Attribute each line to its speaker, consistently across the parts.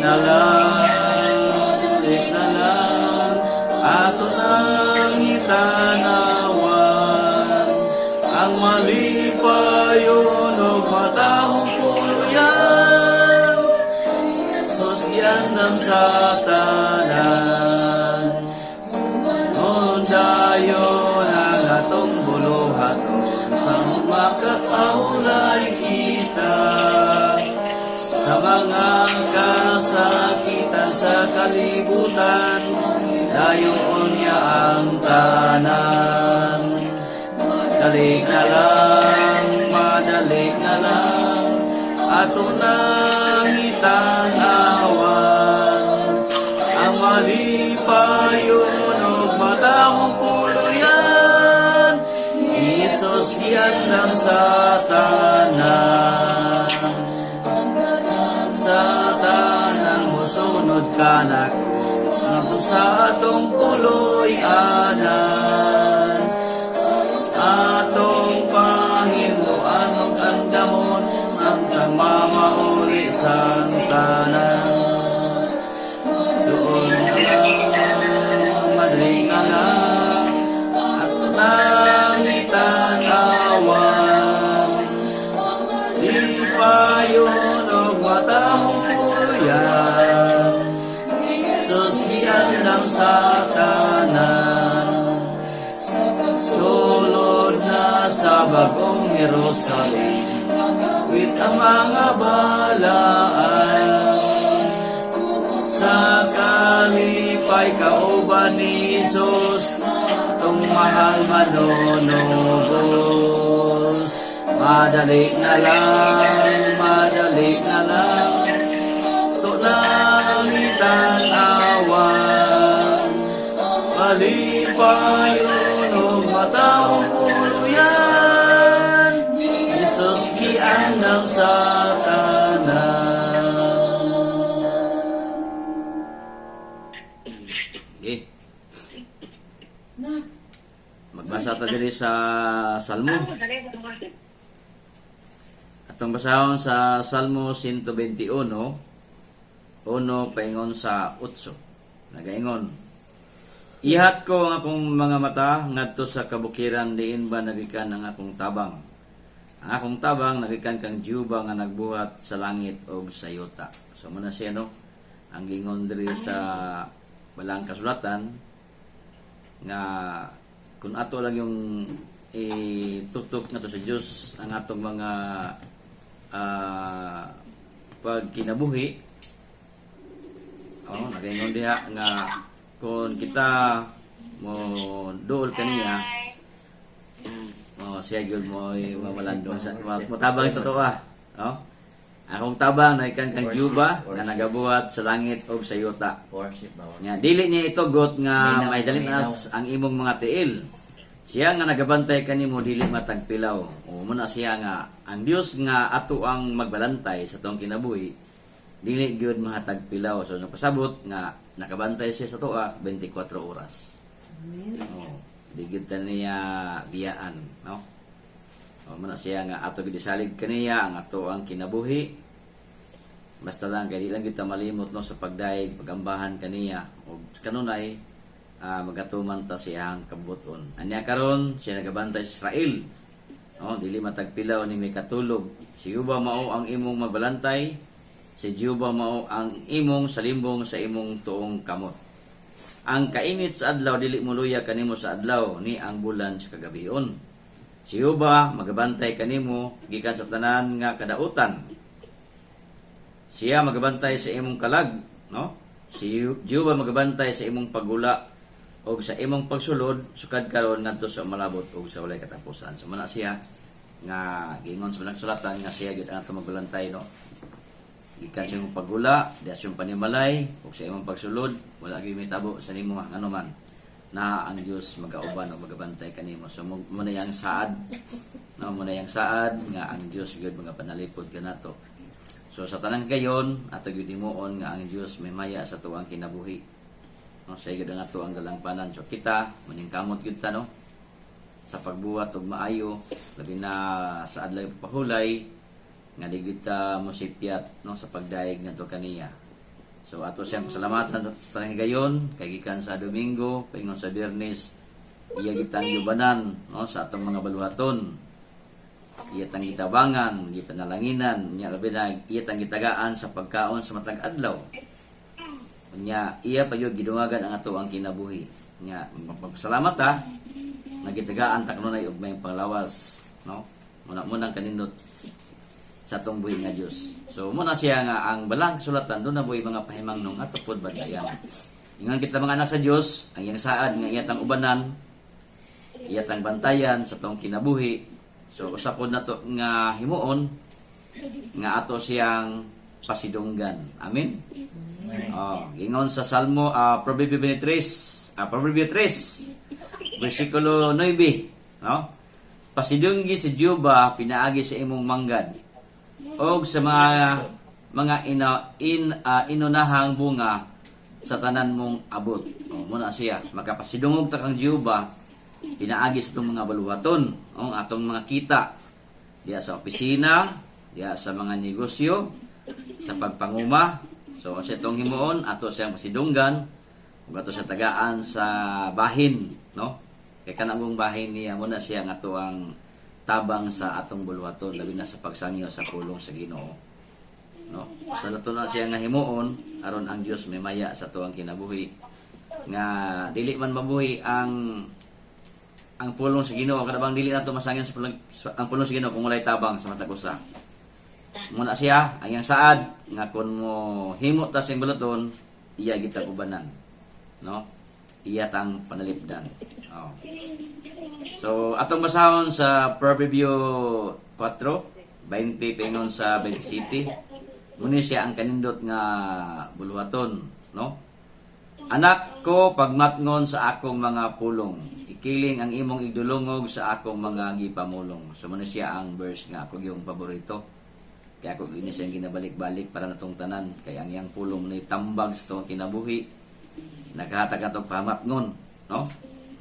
Speaker 1: Na lang, madali na lang, ato nang itanawan ang malipayon ug matahong puluyan. Jesus giandam sa tanan. Humanon dayon ang atong buluhaton sa makakaulay kita sa mga kasakitan sa kalibutan, dayon niya ang tanan. Madali na lang, madali na lang, ato nang itanawan ang malipayon ug matahong puluyan. Jesus giandam sa tanan. Sa tanan mosunod kanako ngadto sa atong puloy-anan. Atong pahinloan ug andamon samtang mamauli sang tanan. Doon na lang, madali nga lang, ato nang itanawan lipayon ug matahong puluyan. Jesus giandam sa tanan. Sulod na sa bagong Jerusalem, with ang mga balaan. Sa kalipay kauban ni Jesus, atong mahal manunubos. Madali na lang, madali na lang, ato nang itanawan malipayon ug matahong puluyan. Jesus giandam sa tanan. Okay. Magbasa ta diri sa Salmo. Atong basahon sa Salmo 121, 1 paingon sa 8. Nagaingon: "Ihat ko ang akong mga mata ngadto sa kabukiran, diin ba nagikan ang akong tabang? Ang akong tabang nagikan kang Jehova nga nagbuhat sa langit ug sa yuta." So mao na siya, no? Ang gingon diri sa balang kasulatan nga kung ato lang yung itutok nato sa Dios ang atong mga pagkinabuhi, oh, nagaingon diha nga kung kita mo duol kaniya, oh, siya gyud mo mamalandong sa motabang sa tuwa, oh. Akong tabang nagikan kang Jehova nga nagabuhat sa langit ug sa yuta.
Speaker 2: Worship ba?
Speaker 1: Nga dili niya itugot nga
Speaker 2: Minaw,
Speaker 1: mahidalin
Speaker 2: minaw.
Speaker 1: As ang imong mga tiil. Siya nga nagabantay kanimo dili matagpilaw. O mao na siya nga ang Dios nga ato ang magbalantay sa atong kinabuhi dili gyud mahatagpilaw. So nagpasabot nga nakabantay siya sa atoa 24 oras.
Speaker 3: Amen.
Speaker 1: Oh, di gyud ta niya biyaan, no? O mao na siya nga ato gyud isalig kaniya ang ato ang kinabuhi. Basta lang kay di lang gyud ta malimot, no, sa pagdayeg, pagambahan kaniya ug kanunay magatuman ta siyang kabubut-on. Anya karon siya nagabantay sa Israel. No, dili matagpilaw ni may katulog. Si Jehova mao ang imong magbalantay. Si Jehova mao ang imong salimbong sa imong tuong kamot. Ang kainit sa adlaw dili moluya kanimo sa adlaw, ni ang bulan sa kagabion. Si Jehova magabantay kanimo gikan sa tanan nga kadautan. Siya magabantay sa imong kalag, no? Si Jehova magabantay sa imong paggula og sa imong pagsulod sukad karon ngadto sa malabot ug sa walay katapusan. So mao na siya nga giingon sa balang sulatan nga siya gyud ang atong magbalantay, no? Gikan sa imong paggula, diha sa imong panimalay ug sa imong pagsulod, wala gyud mahitabo sa nimo ngano man na ang Dios magauban o magabantay kanimo. So mao na yang saad, no, mao na yang saad nga ang Dios gyud mga panalipod kanato. So sa tanang gayon, ato gyud himuon nga ang Dios may maya sa atuang kinabuhi. No, siya gyud ang ato ang dalangpanan. So kita maningkamot gyud ta, no, sa pagbuhat og maayo, labi na sa adlaw pahulay nga di gyud ta mosipyat, no, sa pagdayeg ngadto kaniya. So ato siyang pasalamatan sa tanang higayon kay gikan sa Domingo paingon sa Biyernes, iya gitang giubanan, no, sa atong mga baluhaton. Iya tang gitabangan, gipanalanginan, nya labi na iya tang gitagaan sa pagkaon sa matag adlaw. Nya iya pa gyud gidungagan ang ato ang kinabuhi. Nya magpasalamat ta nagitagaan ta kanunay og may panglawas, no? Muna munang kanindot sa atong buhi nga Dios. So muna siya nga ang balang kasulatan doon na buhi mga pahimangno ato pod bantayan. Ingon kita mga anak sa Dios, ang iyang saad nga iya tang ubanan, iya tang bantayan sa atong kinabuhi. So usa pod nato nga himuon nga ato siyang pasidunggan. Amen. Oh, gingon sa Salmo, Proverbio 23, Proverbio 3 versikulo 9, no? Pasidunggi si Jehova pinaagi sa imong manggad og sa mga ina, in inunahang bunga sa tanan mong abot. Oh, muna siya makapasidungog ta kang Jehova pinaagi sa itong mga baluhaton, oh, atong mga kita diya sa opisina, diya sa mga negosyo, sa pagpanguma. So sa itong himuon, ato siyang pasidunggan ug ato sa tagaan sa bahin, no? Kay kanang bahin niya muna siya nga ato ang tabang sa atong buluhaton, labi na sa pagsangyo sa pulong sa Ginoo, no? Sa nato na siya nga himuon aron ang Dios may maya sa atuang kinabuhi, nga dili man mabuhi ang pulong sa Ginoo, kada bang dili nato masangyon sa pulong, ang pulong sa Ginoo kung walay tabang sa matag usa. Muna siya ang iyang saad nga kun mo himo ta sing buluton, iya gitang ubanan, no? Iya tang panalipdan. Oh. So atong basahon sa Proverbio 4:20 paingon sa 27. Muni siya ang kanindot nga buluhaton, no? Anak ko, pagmatngon sa akong mga pulong. Ikiling ang imong igdulungog sa akong mga gipamulong. So muna siya ang verse nga ako yung paborito. Kaya ako gini siyang ginabalik-balik para natong tanan. Kaya ang iyang pulong ni tambag sa itong kinabuhi. Naghatag atong pamatngon, no?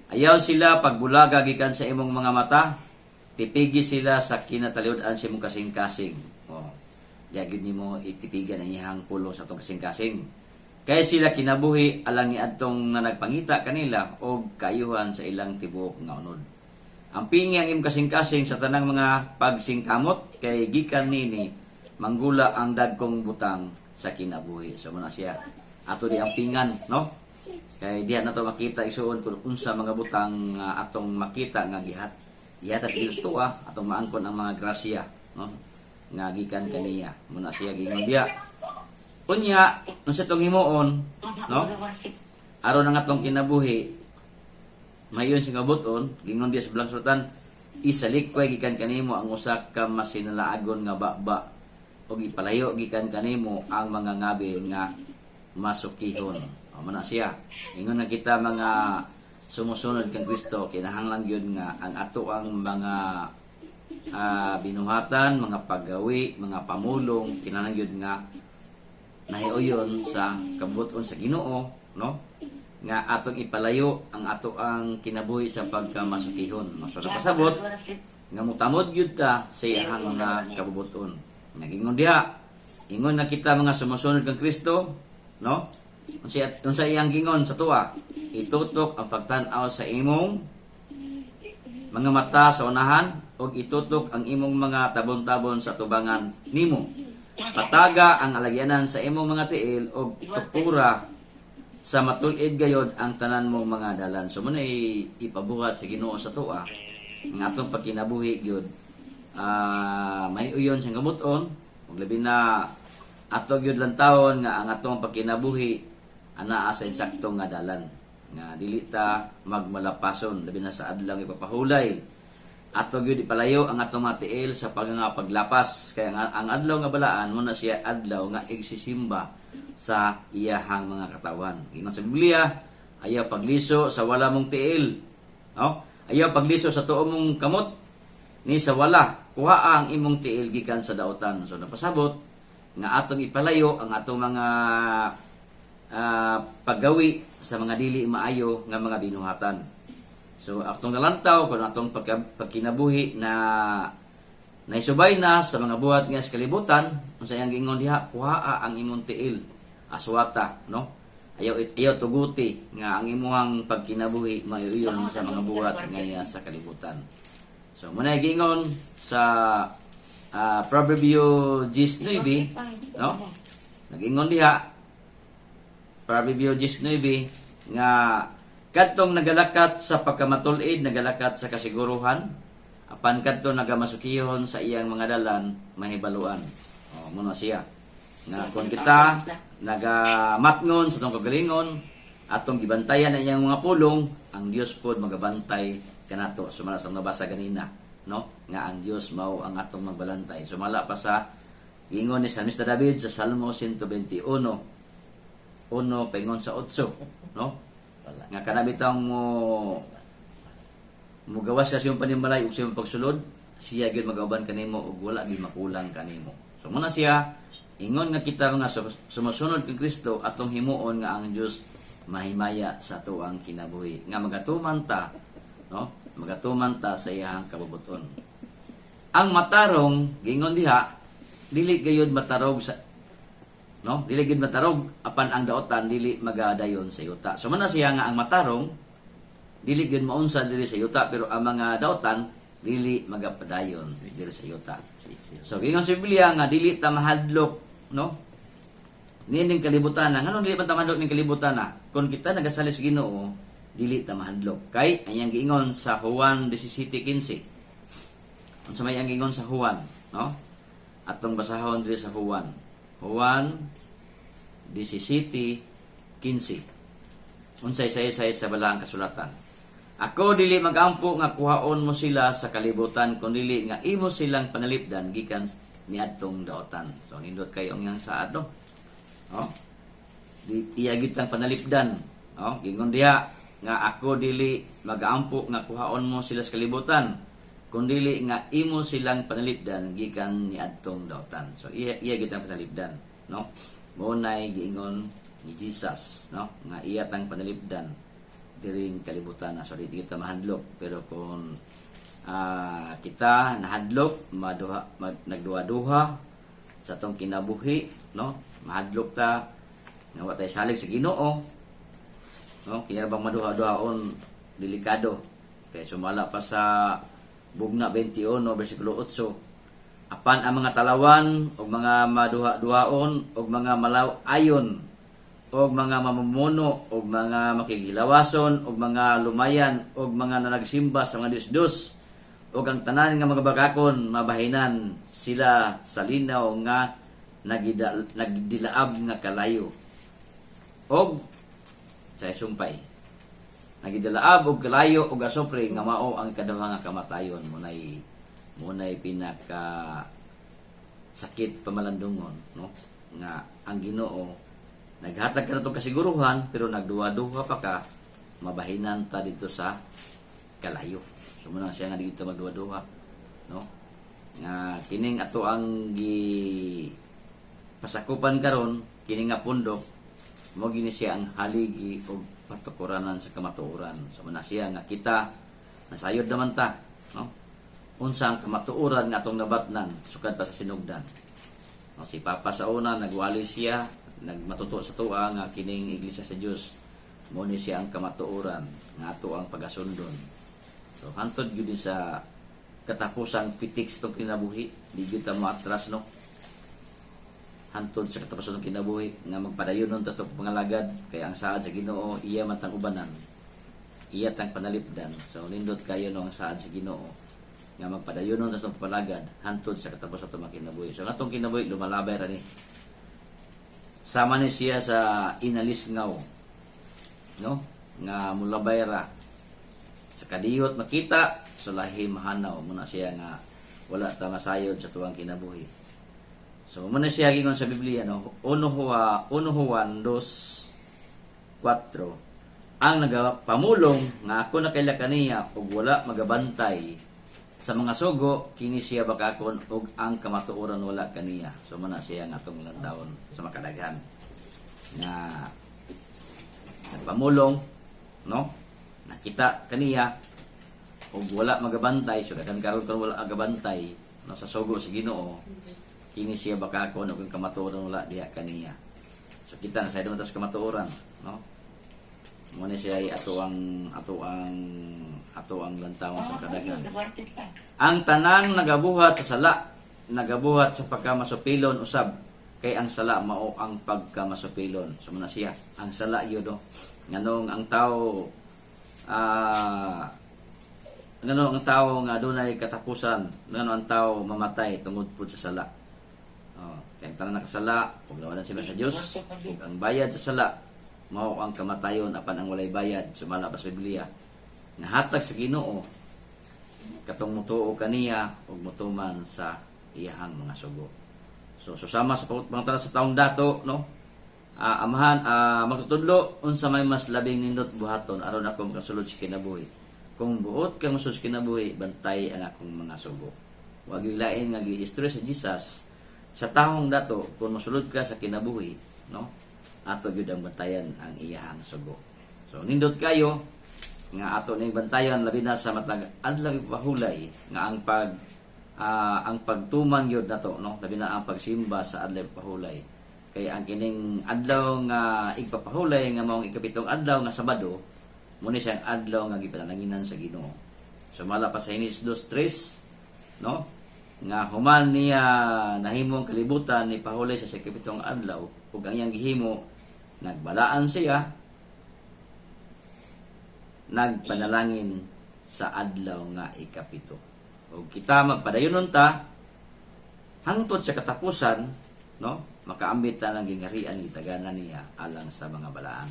Speaker 1: Ayaw sila pagbulaga gikan sa imong mga mata. Tipigi sila sa kinataliud-an sa imong kasing-kasing. Oh. Di gyud nimo itipigan ang iyang pulong sa atong kasing-kasing. Kaya sila kinabuhi alang ni adtong nga nagpangita kanila og kaayuhan sa ilang tibuok nga unod. Ang pingi ang imong kasing-kasing sa tanang mga pagsingkamot, kay gikan nini manggula ang dagkong butang sa kinabuhi. So muna siya. Ato di ang pingan, no? Kay diha na to makita isuon kung unsa mga butang nga atong makita nga gihat. Gihatag sa Dios tuwa, atong maangkon ang mga grasya, no? Nga gikan kaniya. Muna siya gingon diha. Unya, unsa tong himuon, no? Aron ang atong kinabuhi, mayon sa kabuton, gingon diha sa Balang Sultan, isalikway gikan kanimo ang usa ka masinalaagon nga baba ug ipalayo gikan kanimo ang mga ngabil nga masukihon. O man na siya. Ingon na kita mga sumusunod kang Kristo, kinahanglan gyud nga ang ato ang mga binuhatan, mga paggawi, mga pamulong, kinahanglan gyud nga nahiuyon sa kabuton sa Ginoo, no? Nga atong ipalayo ang ato ang kinabuhi sa pagkamasukihon. No? So napasabot nga mutamod gyud ta sa iyahang mga kabubuton. Nagingon diha, ingon na kita mga sumusunod kang Kristo, no? Unsa iyang gingon sa tuwa? Itutok ang pagtan-aw sa imong mga mata sa unahan ug itutok ang imong mga tabon-tabon sa tubangan nimo. Pataga ang alagyanan sa imong mga tiil ug tukura sa matul-id gayod ang tanan mong mga dalan. So muna ipabuhat sa Ginoo sa tuwa nga atong pagkinabuhi gyud may uyon sa kabuton ug labi na ato gyud lang taon nga ang atong pagkinabuhi anaa sa insakto nga dalan nga dili ta magmalapason, labi na sa adlaw ipapahulay. Ato gyud ipalayo ang atong mga tiil sa pag paglapas, kaya nga, ang adlaw nga balaan mo na siya adlaw nga igsisimba sa iyahang mga katawan. Ingon sa Biblia, ayaw pagliso sa wala mong tiil, no? Ayaw pagliso sa tuo mong kamot ni sa wala, kuha ang imong tiil gikan sa dautan. So napasabot nga atong ipalayo ang atong mga paggawi sa mga dili maayo nga mga binuhatan. So atong nalantaw kung atong pagkinabuhi na naisubay na sa mga buhat nga sa kalibutan, unsa iyang giingon diha, kuhaa ang imong tiil. Aswata, no? Ayaw ayaw tuguti nga ang imuhang pagkinabuhi maiuyon sa mga buhat ngaya sa kalibutan. So muna gingon sa Proverbio 19, no? Nagingon diha Proverbio 19 nga kadtong nagalakat sa pagkamatul-id nagalakat sa kasiguruhan, apan kadtong nagamasukihon sa iyang mga dalan mahibaluan. Oh, muna siya nga kung kita nagamatngon sa atong kagalingon, atong gibantayan ang iyang mga pulong, ang Dios pod magabantay kanato, sumala sa nabasa ganina, no, nga ang Dios mao ang atong magbalantay, sumala pa sa gingon ni Salmista David sa Salmo 121 1 paingon sa 8, no, nga kana bitang mo mugawas sa siyang panimalay ug siyang pagsulod, siya gyud magauban kanimo ug wala gyud makulang kanimo. So muna siya ingon nga kita nga sumusunod kay Kristo, atong himuon nga ang Dios mahimaya sa atuang kinabuhi nga magatuman ta, no, magatuman ta sa iyang kabubuton. Ang matarong, gingon diha, dili gayud matarog sa, no, dili gid matarog, apan ang daotan dili magadayon sa yuta. So man na siya nga ang matarong dili gid maunsa diri sa yuta, pero ang mga daotan dili magapadayon diri sa yuta. So gingon sa Biblia nga dili ta mahadlok, no, niining kalibutan na. Nganong dili man ta mahadlok ning kalibutan na? Kung kita nagasalig sa Ginoo, dili ta mahadlok, kay ang iyang giingon sa Juan 17:15. Unsa may ang giingon sa Juan, no? Atong basahon diri sa Juan, Juan 17:15, unsay saysay sa balaang kasulatan? "Ako dili magampo nga kuhaon mo sila sa kalibutan, kun dili nga imo silang panalipdan gikan niadtong daotan." So nindot kayo ang iyang saad, no? Oh. Di iya gyud tang panalipdan. Oh, gingon diha nga "Ako dili magaampo nga kuhaon mo sila sa kalibutan, kun dili nga imo silang panalipdan gikan niadtong daotan." So iya iya gyud ang panalipdan, no? Mao nay giingon ni Jesus, no? Nga iya tang panalipdan diring kalibutan na. So di kita mahadlok, pero kung kita nahadlok, maduha, nagduha-duha sa atong kinabuhi, no, mahadlok ta nga wa tay salig sa Ginoo, no, kini bang maduha-duhaon, delikado, kay sumala pa sa Bugna 21 bersikulo 8, apan ang mga talawan ug mga maduha-duhaon ug mga malaw-ayon og mga mamumuno og mga makighilawason og mga lumayan og mga nanagsimba sa mga dios-dios ug ang tanan nga mga bagakon, mabahinan sila sa linaw nga nagdilaab nga kalayo og sa sumpay, nagidalaab og kalayo og asupre, nga mao ang ikaduha nga kamatayon. Munay pinaka sakit pamalandungon, no, nga ang Ginoo naghatag ka natong kasiguruhan, pero nagduha-duha pa ka, mabahinan ta dito sa kalayo. So muna siya nga dito magduha-duha, no, nga kining ato ang gi pasakupan karon, kini nga pundok mo gini siya ang haligi og patukuranan sa kamatuoran. So muna siya nga kita nasayod naman ta, no, unsa ang kamatuoran nga atong nabatnan sukad pa sa sinugdan. No, si Papa sa una nagwali siya, nagmatuto sa tuwa nga kining Iglesia sa Dios mo ni siya ang kamatuoran nga ato ang pagasundon. So hantod gyud din sa katapusang pitik sa itong kinabuhi, di gyud ta moatras, no, hantod sa katapusan ng kinabuhi nga magpadayon nun ta sa pangalagad, kay ang saad sa Ginoo, iya man tang ubanan, iya tang panalipdan. So nindot kayo, no, ang saad sa Ginoo nga magpadayon nun ta sa palagad hantod sa katapusan sa atong kinabuhi. So ang atong kinabuhi lumalabay ra ni, sama ni siya sa inalisngaw, no, nga mulabay ra sa kadiyot makita, sa lahi mahanaw. Muna siya nga wala ta masayod sa tuwang kinabuhi. So muna siya gingon sa Biblia, no, 1 1 Juan 2:4, ang nagapamulong nga "Ako nakaila kaniya" ug wala magabantay sa mga sugo, kini siya bakakon ug ang kamatuoran wala kaniya. So muna siya nga atong lantawon sa makadaghan nga nagpamulong, no, nakita kaniya ug wala magabantay. So daghan karon kon wala agabantay, no, sa sugo sa Ginoo, kini siya bakakon ug ang kamatuoran wala diha kaniya. So kita na sa man ta sa kamatuoran, no? Mo ni siya ay ato ang lantawon sa kadaghan. Ang tanang nagabuhat sa sala, nagabuhat sa pagkamasupilon usab, kay ang sala mao ang pagkamasupilon. So mao na siya, ang sala yun, no? Nganong ang tao ngano ang tao nga adunay katapusan, ngano ang tao mamatay tungod pud sa sala. Oh, kay ang tanan nakasala ug nawalan sila sa Dios, ug ang bayad sa sala mao ang kamatayon, apan ang walay bayad, sumala pa sa Biblia, nahatag sa Ginoo katong mutuo kaniya ug mutuman sa iyahang mga sugo. So susama sa pangutana sa taong dato, no? Amahan, magtutudlo, unsa may mas labing nindot buhaton aron ako makasulod sa kinabuhi? Kung buot kang mosulod sa kinabuhi, bantay ang akong mga sugo. Wa gyud lain nga gi-istorya sa Jesus sa taong dato. Kung mosulod ka sa kinabuhi, no? Ato gyud ang bantayan ang iyahang sugo. So nindot kayo nga ato ning bantayan, labi na sa matag adlaw pahulay, nga ang pagtuman gyud nato, no, labi na ang pagsimba sa adlaw pahulay, kay ang kining adlaw nga igpapahulay nga maong ikapitong adlaw nga Sabado, mo ni siyang adlaw nga gipanalanginan sa Ginoo. Sumala pa sa Henesis 2:3, no, nga human niya nahimo ang kalibutan, ni pahulay sa ikapitong adlaw, ug ang iyang gihimo, nagbalaan siya, nagpanalangin sa adlaw nga ikapito. Ug kita magpadayonon ta hangtod sa katapusan, no, makaambit ta ng gingharian gitagana niya alang sa mga balaan.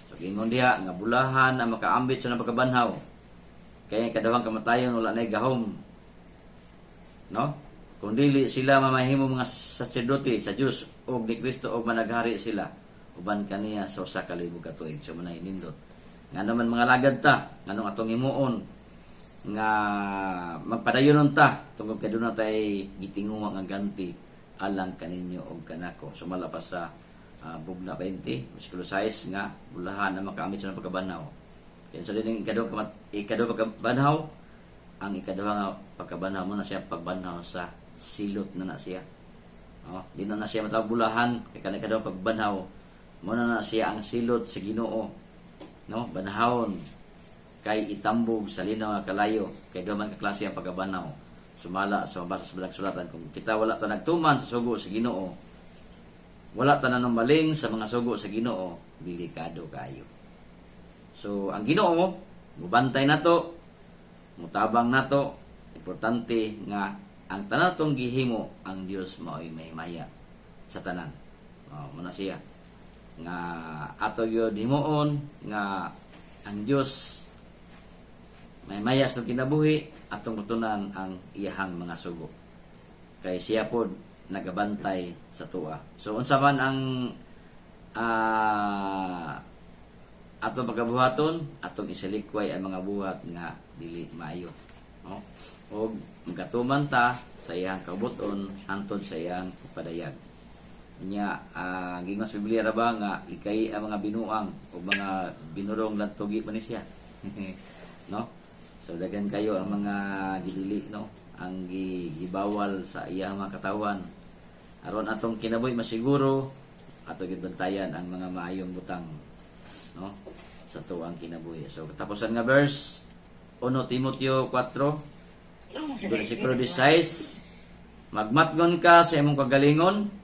Speaker 1: So gingon diha nga bulahan ang makaambit sa pagkabanhaw. Kaya ang ikaduhang kamatayon wala nay gahom. No? Kung dili sila mamahimo mga saserdote sa Dios ug ni Kristo ug managhari sila uban kaniya sa 1,000 ka tuig. So manay nindot. Nga naman mga lagad ta, nganong atong himuon nga magpadayonon ta tungod kay duna tay gitinguha nga ganti alang kaninyo og kanako. Sumala pa sa Bugna 20, versikulo 6, nga bulahan na makaamit sa pagkabanhaw. Kaya sa din ikaduhang pagkabanhaw, ang ikaduha nga pagkabanhaw mo na siya pagbanhaw sa silot na na siya. Oh, di na na siya matawag bulahan kay kanang ikaduhang pagbanhaw mo na na siya ang silot sa Ginoo. No, banhawon kay itambog sa linaw nga kalayo, kay duha man ka klase ang pagkabanhaw. Sumala sa mabasa sa Balang Sulatan, kung kita wala ta nagtuman sa sugo sa Ginoo, wala ta nanumaling sa mga sugo sa Ginoo, delikado kayo. So ang Ginoo mubantay nato, mutabang nato. Importante nga ang tanan atong gihimo, ang Dios mao'y mahimaya sa tanan. Oh, muna siya nga ato gyud himuon nga ang Dios may maya sa kinabuhi, atong tunan ang iyahang mga sugo kay siya pod nagabantay sa tuwa. So unsa man ang atong pagabuhaton, atong isalikway ang mga buhat nga dili maayo, no, og magatuman ta sa iyang kabuton hantod sa iyang padayag nya. Gingon sa Biblia ra ba nga likay ang mga binuang o mga binurong lantugi pa ni siya, no? So daghan kayo ang mga gidili, no, ang gibawal sa iyang mga katawan. Aron atong kinabuhi masiguro, ato gid bantayan ang mga maayong butang, no, sa tuang kinabuhi. So katapusan nga verse, 1 Timoteo 4 versikulo 16: "Magmatngon ka sa imong kagalingon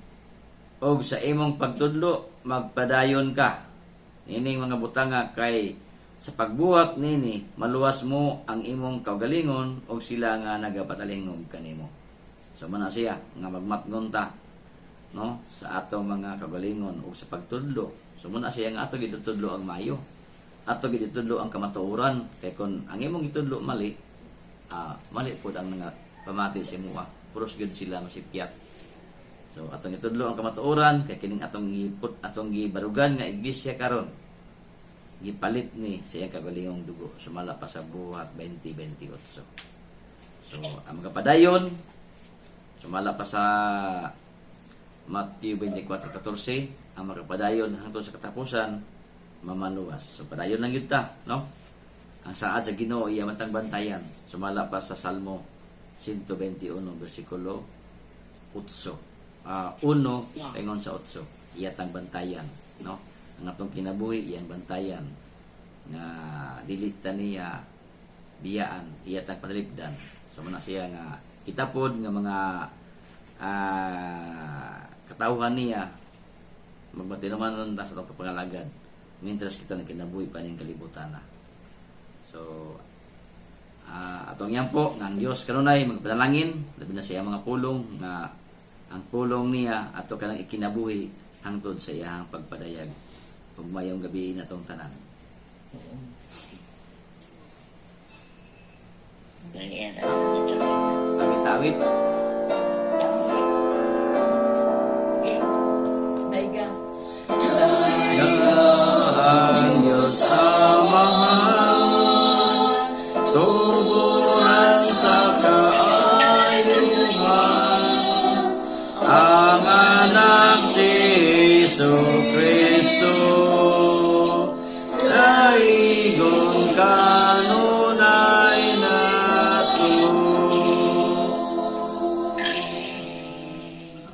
Speaker 1: ug sa imong pagtudlo magpadayon ka nining mga butanga, kay sa pagbuhat nini maluwas mo ang imong kaugalingon ug sila nga nagapatalingog kanimo." So man na siya nga magmatngon ta, no, sa atong mga kaugalingon ug sa pagtudlo. So muna siya nga ato gitudlo ang maayo, ato gitudlo ang kamatuoran, kay kon ang imong gitudlo mali, mali pod ang nga pamati sa imoha, puros gyud sila masipyat. So atong itudlo ang kamatuoran kay kining atong giput, atong gibarugan nga iglesia karon, gipalit ni sa iyang kagalingong dugo, sumala pa sa Buhat 20:28. So ang mga padayon, sumala pa sa Matthew 24:14, ang makapadayon hangtod sa katapusan mamaluwas. So padayon lang gyud ta, no? Ang saad sa Ginoo iya man tang bantayan, sumala pa sa Salmo 121 bersikulo 8. 1 ingon sa 8. Iya tang bantayan, no? Ang atong kinabuhi iyang bantayan nga dili ta niya biyaan, iya tang panalipdan. So mao na siya nga kita pod nga mga katawhan niya, magmatinumanon ta sa atong pagpangalagad mientras kita nagkinabuhi pa ning kalibutan na. So atong yampo nga ang Dios kanunay magpanalangin, labi na sa iyang mga pulong, nga ang pulong niya ato kanang ikinabuhi hangtod sa iyang pagpadayag. Ug mayong gabi na tong tanan.
Speaker 2: Ganyan.
Speaker 1: Awit-awit.
Speaker 3: Daiga.
Speaker 1: Ang Diyos Amahan, tuburan sa kaayuhan, ang anak si Hesu Kristo, daigon kanunay nato.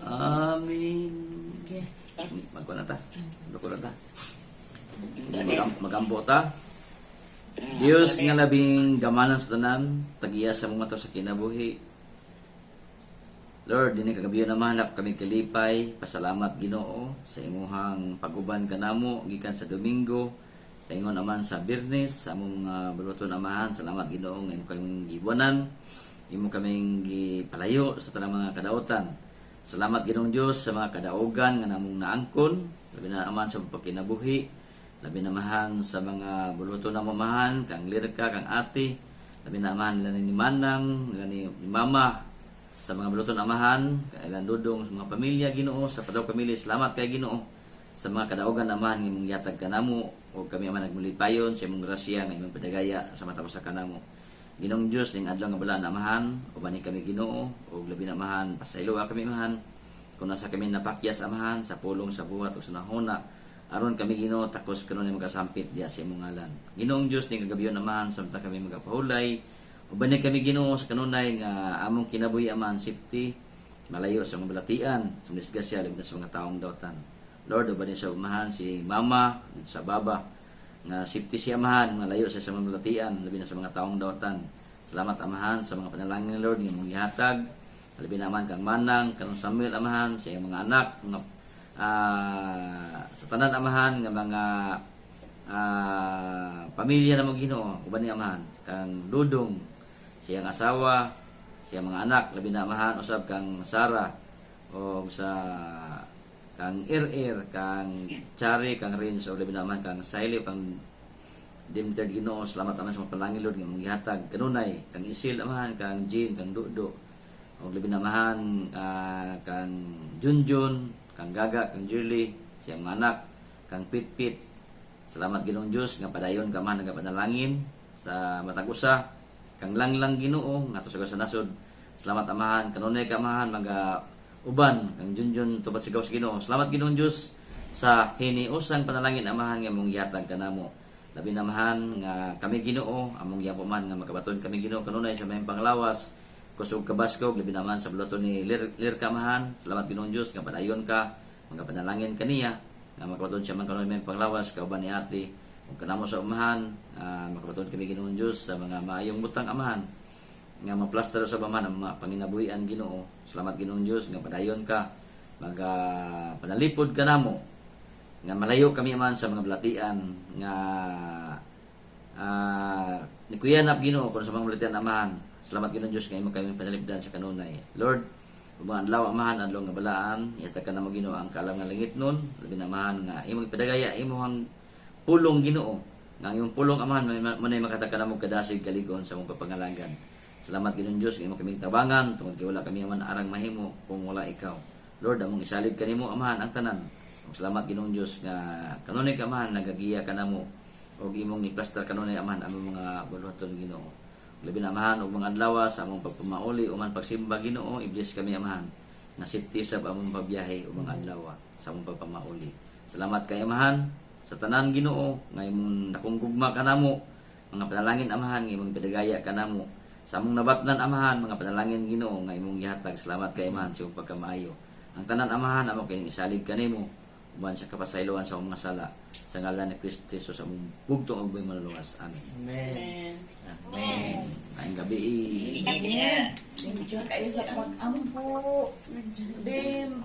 Speaker 1: Amen.
Speaker 3: Okay.
Speaker 1: Magko na ta. Magko na ta. Magambo ta. Diyos nga labing gamanan sa tanan, tagiya sa mga sa kinabuhi. Lord, dinhi kagabi naman nap kami kalipay, pasalamat Ginoo sa imuhang pag-uban kanamo gikan sa Domingo, paingon naman sa Biyernes, sa among mga buluhaton, Amahan. Salamat, Ginoo, nga imo kaming gibuanan, imo kaming gipalayo sa tanang mga kadautan. Salamat, Ginoong Dios, sa mga kadaugan nga namong naangkon, labi na naman sa pagkinabuhi, labi namahan sa mga buluhaton namo, Amahan, kang Lirka, kang ate, labi na amahan nila ni Manang, nila ni Mama, sa mga buluhaton, Amahan, kailan dudong sa mga pamilya, Ginoo, sa padaw pamilya. Salamat kay Ginoo sa mga kadaugan, Amahan, nga imong gihatag kanamo ug kami, Amahan, nagmulipayon sa imong grasya nga imong padagaya sa matag usa kanamo. Ginoong Dios, ning adlaw nga balaan, Amahan, ubani kami, Ginoo, ug labi na, Amahan, pasayloa kami, Amahan, kung nasa kami napakyas, Amahan, sa pulong, sa buhat o sa nahuna, aron kami, Ginoo, takos kanunay magasampit diya sa imong ngalan. Ginoong Dios, ning kagabion, Amahan, samtang kami magapahulay, ubani kami, Ginoo, sa kanunay nga among kinabuhi, Amahan, safety, malayo sa mga balatian, sa mga disgrasya, labi na sa mga taong dautan. Lord, ubani sa Amahan si Mama dito sa baba nga safety si Amahan, malayo sa mga balatian, labi na sa mga taong dautan. Salamat, Amahan, sa mga panalangin, Lord, nga imong gihatag. Labi naman kang Manang, kang Samuel, Amahan, sa iyang mga anak, mga sa tanan, Amahan, nga mga pamilya na mo, Ginoo, uban ni Amahan kang Dudong, siyang asawa, siyang mga anak, labi na, Amahan, usab kang Sara o sa kang Ir-Ir, kang Chari, kang Rins, o labi na naman kang Saili, kang Dimter, Ginoo. Salamat naman sa mga panalangin, Lord, nga imong gihatag kanunay kang Isil, Amahan, kang Jean, kang Dudo, ug labi namahan kang Junjun, kang Gaga, kang Jurley, siyang mga anak, kang Pitpit. Salamat, Ginoong Dios, nga padayon ka man nagapanalangin sa matag usa kang Langlang, Ginoo, ngadto sa nasod. Salamat, Amahan, kanunay ka, Amahan, maga uban kang Junjun tubad sa gawas, Ginoo. Salamat, Ginoong Dios, sa hiniusang panalangin, Amahan, nga imong gihatag kanamo. Labi namahan nga kami, Ginoo, among giampo man nga makabaton kami, Ginoo, kanunay sa mayong panglawas, kusog kabaskog, labi naman sa buluhaton ni Lirka, Amahan. Salamat, Ginoong Dios, nga padayon ka mga panalangin kaniya nga makabaton siya man kanunay mayong panglawas kauban ni ate ug kanamo sa umahan, makabaton kami, Ginoong Dios, sa mga maayong butang, Amahan, nga maplaster sa Amahan ang mga panginabuhian, Ginoo. Salamat, Ginoong Dios, nga padayon ka maga panalipod kanamo nga malayo kami man sa mga balatian nga ni Kuya Nap, Ginoo, kung sa mga balatian, Amahan. Salamat, Ginoong Dios, nga imo kami panalipdan sa kanunay. Lord, ug mga adlaw, Amahan, adlaw nga balaan, ihatag ka namo, Ginoo, ang kaalam nga langit nun, labi na, Amahan, nga imong ipadagaya imong pulong, Ginoo, nga ang imong pulong, Amahan, manay makatag ka namo kadasig kaligon sa imong papangalagad. Salamat, Ginoong Dios, nga imo kaming tabangan tungod kay wala kami man arang mahimo kung wala ikaw. Lord, among isalig kanimo, Amahan, ang tanan. Ug salamat, Ginoong Dios, nga kanunay ka, Amahan, nagagiya kanamo ug imong iplastar kanunay, Amahan, among mga buluhaton, Ginoo. Labi na, Amahan, ug mga adlaw sa among pagpamauli o man pagsimba, Ginoo, i-bless kami, Amahan, nga safety sa among pagbiyahe o mga adlaw sa among pagpamauli. Salamat kay Amahan sa tanan, Ginoo, nga imong dakong gugma kanamo, mga panalangin, Amahan, nga imong padagaya kanamo. Sa among nabatnan, Amahan, mga panalangin, Ginoo, nga imong gihatag. Salamat kay Amahan sa imong pagkamaayo. Ang tanan, Amahan, amo kining isalig kanimo uban sa kapasayloan sa among mga sala sa ngalan ni Kristo Jesus, among bugtong ug Manluluwas. Amen.
Speaker 2: Amen.
Speaker 1: Amen. Maayong gabii.
Speaker 3: Amen. Thank you kayo sa pag-ampo. Din.